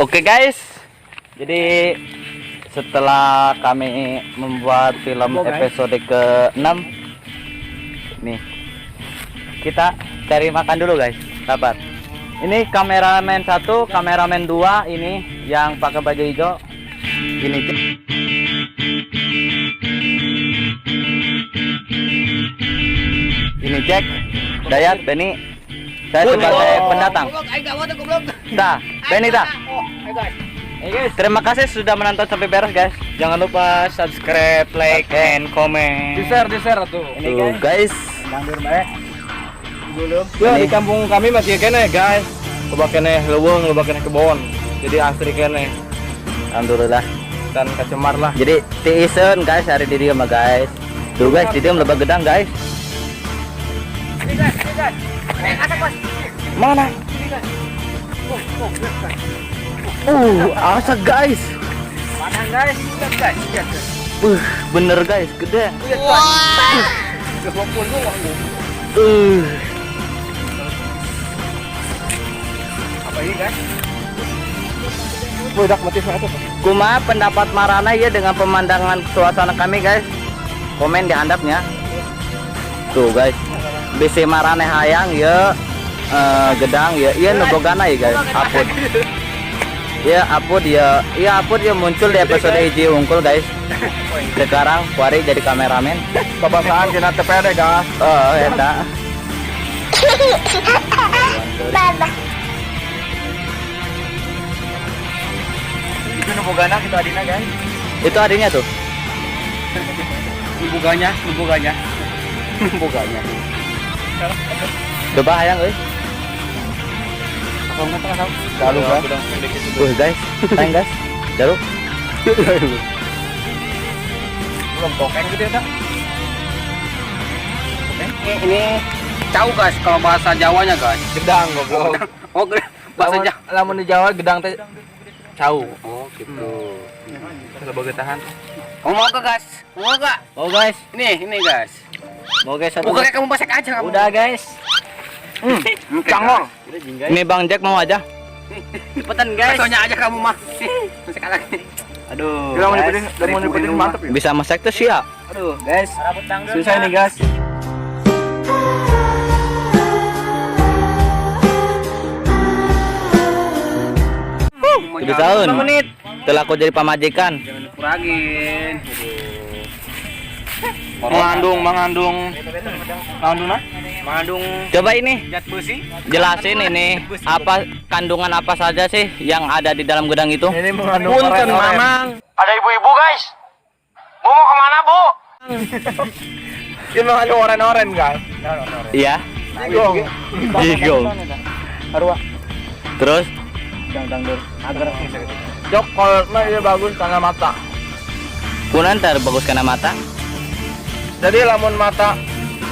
Oke guys, jadi setelah kami membuat film episode ke-6 nih, kita cari makan dulu guys. Sabar. Ini kameramen satu, kameramen dua, ini yang pakai baju hijau. Ini Jack, Dayat, Benny. Saya sebagai pendatang. Dah, Benny dah. Terima kasih sudah menonton sampai beres guys. Jangan lupa subscribe, like, and comment. Di-share, di-share tuh. Ini guys. Ya, di kampung kami masih keneh guys. Loba keneh leuweung, loba keneh kebon. Jadi asri keneh Alhamdulillah. Dan kacemar lah. Jadi tiiseun guys hari di dieu mah guys. Tuh guys, di dieu loba gedang guys. Mana? Asa guys. Mana guys? Lihat guys, lihat guys. Bener guys, gede. Wah. Apa ini guys? Udah mati satu. Kumaha pendapat maraneh ya dengan pemandangan suasana kami guys? Komen di handapnya. Tuh guys, bisi maraneh hayang ya gedang ya, iya nu bogana ya guys, apud. Ya apud ya, iya apud ya muncul di episode hiji wungkul guys. Sekarang Kuari jadi kameramen. Babasaan kena TPD guys. Oh, eta. Baba. Itu nu bogana kita adina guys. Itu adanya tuh. Nu boganya, nu boganya. Nu boganya. Coba hayang euy. Lalu guys. Guys, hayang guys. Jaluk. Belum tokeng gitu ya, Kak? Ini cau guys kalau bahasa Jawanya guys. Gedang goblok. Oh, bahasa Jawa. Lamun di Jawa gedang teh cau. Oh, gitu. Kalau tahan. Kamu mau gak guys? Mau gak? Mau guys, Ini guys. Mau guys satu. Bukan kayak kamu masak aja kamu. Udah guys. Cangor. Ini Bang Jack mau aja. Cepetan guys. Soalnya aja kamu mah. Masak lagi. Aduh. Kita mau dipetin, mau dipetin mantep ya. Bisa masak tuh sih ya. Aduh, guys. Susah ini guys. 7 tahun. Menit. Setelah aku jadi pamajikan. Jangan dikurangin. Mengandung, mengandung. Mengandung nah? Mengandung Coba ini zat besi. Jelasin ini apa kandungan apa saja sih yang ada di dalam gedang itu? Ini mengandung Punten oren-oren. mamang. Ada ibu-ibu guys. Bu mau kemana bu? Ini mengandung oren-oren guys. Iya. Gong. Bingung. Terus Jok kalau mah ini bagus karena mata. Kunaon teh bagus karena mata. Jadi lamun mata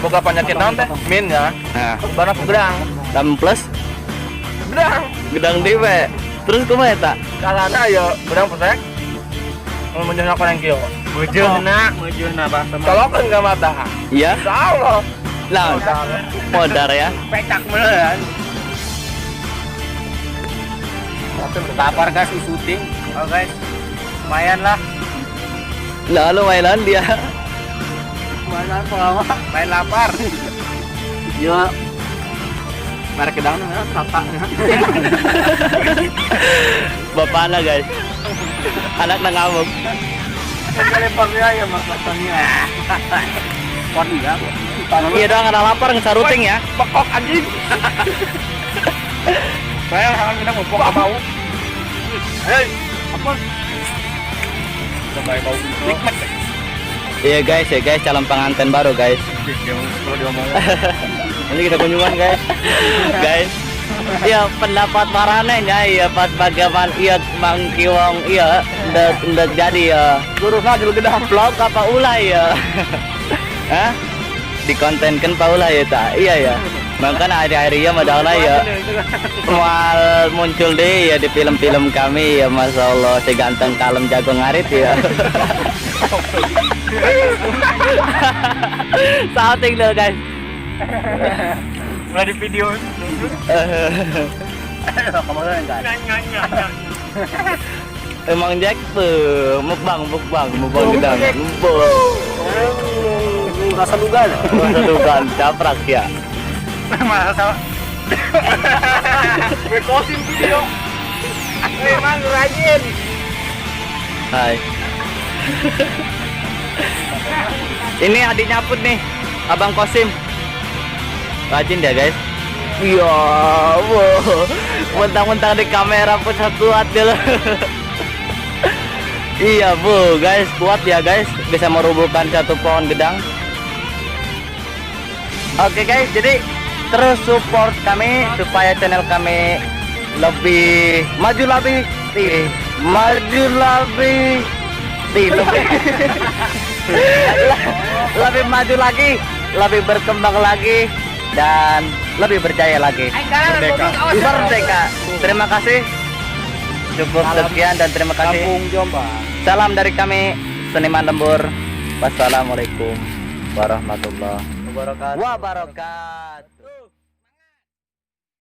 boga penyakit naon teh? Min ya. Nah, Barang gedang. lamun plus Gedang. Gedang dewe. Terus kumaha eta? Kalana ya gedang pesek. Mun menjadi koreng kieu. Meujeuna, meujeuna bahasa mah. Colokan ke mata. Iya. Insyaallah. Lah, modar ya. Pecak beneran. Lapar guys, syuting. Oh guys, lumayan lah. Lalu mainan dia. Lumayan apa? Main lapar. Ya. Merek gedang ya, tata. Bapaknya guys. Anak ngamuk. California ya mas katanya. Pon ya. Iya dong, ada lapar ngesaruting ya. Pekok anjing. Saya harus minta ngupok bau. Hei, apa? Coba bau. Nikmat. Iya guys, ya guys, calon pengantin baru guys. Kalau diomongin. Nanti kita kunjungan guys. Guys. Iya pendapat maranehnya iya pas bagaimana iya Mang Kiwong iya udah jadi ya. Gurusna julu gedang. Vlog apa ulah ya? Hah? Dikontenkan pa ulah ya tak? Iya ya. Makanya akhir-akhir iya modalnya ya mual muncul deh ya di film-film kami ya, masya Allah si ganteng kalem jago ngarit ya. Salting deh guys. Mulai di video. Kamu kan enggak. Emang Jack tuh mukbang mukbang mukbang gedang. Mukbang. Rasa dugan. Rasa dugan caprak ya. Masa Rekosin video. Memang rajin. Hai. Ini adiknya Put nih, Abang Kosim. Rajin dia guys. Iya, wow. Mentang-mentang di kamera pun kuat dia loh. Iya bu, guys, kuat ya guys, bisa merubuhkan satu pohon gedang. Oke guys, jadi terus support kami supaya channel kami lebih maju lebih, maju lebih, lebih, lebih maju lagi, lebih berkembang lagi, dan lebih berjaya lagi. Merdeka. Merdeka. Terima kasih. Cukup sekian dan terima kasih. Kampung Jombang. Salam dari kami Seniman Lembur. Wassalamualaikum warahmatullahi Wabarakatuh. wabarakatuh.